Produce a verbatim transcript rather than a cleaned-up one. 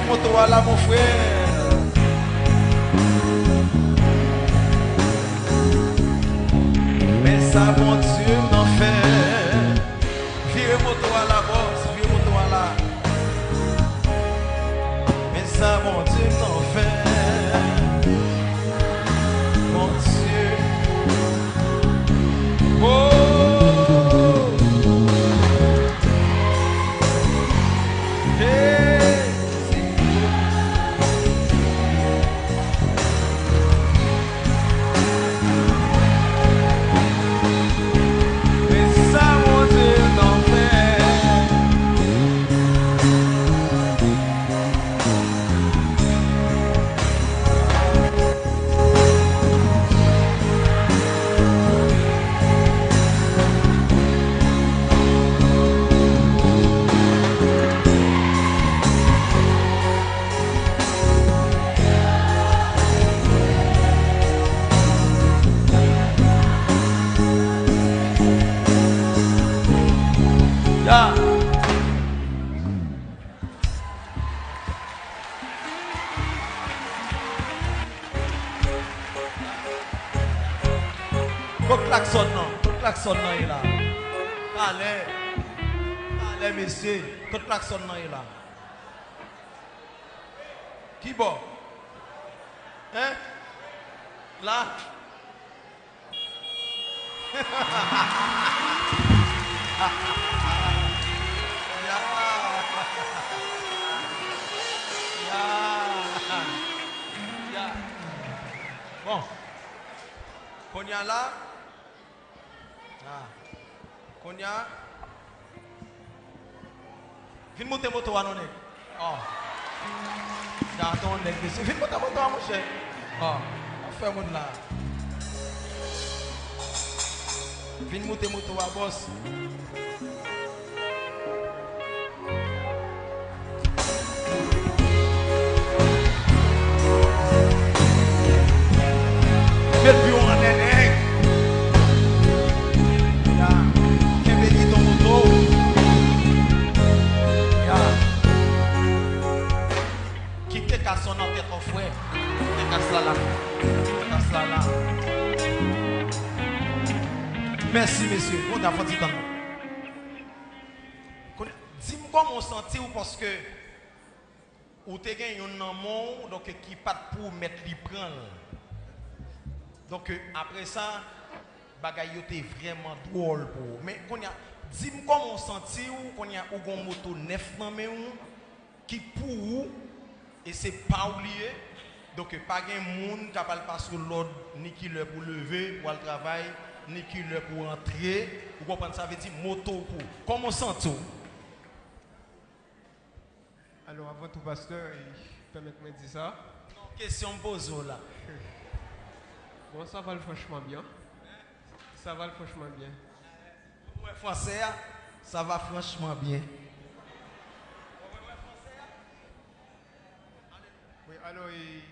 Moto a la, mon frè. Men sa Bondye m nan fè. Vire moto a la, bòs. Vire moto a la. Men sa Bondye m nan fè. Bondye. Oh! Hey! Men sa Bondye nan fè. Ya. Kot klaksòn nan? Kot klaksòn nan ye la? Talè. Talè, mesye. Kot klaksòn nan ye la? Ki bò? Hein? La? Ya. Ya. Ya. Bon. Kounye a la. Ah. Kounye a. Vin moute moto a non, nèg. Oh. Gason nèg, mesye. Vin moute moto a, monchè. Oh. Ou fè moun la. Vin moute moto a, bòs. Met pye w annè, nèg. Ya. Kenbe gidon moto w. Ya. Kite kas lan nan tèt ou, frè. Kite kas la la. Kite kas la la. Mèsi, mesye. Bon, ta fò ti tann. Kounye, di m kòman w santi w, paske ou te gen youn nan men w, donk, ki pa t pwomèt li pran l. Donk, apre sa, bagay yo te vrèman dwòl pou ou. Men, kounye a, di m kòman w santi w, kounye a, ou gon moto nèf nan men w, ki pou ou, e se pa w li ye. Donk, pa gen moun k ap al pase w lòd, ni ki lè pou w leve, pou w al travay, ni ki lè pou w rantre. Ou konprann sa vle di, moto w pou ou. Kòman w santi w? Alò, avan tou, pastè, e, pèmèt mwen di sa. Non, kesyon m poze w la. Bon, ça va franchement bien. Ça va franchement bien. Ou wè fransè a? Ça va franchement bien. Wi, alò, e,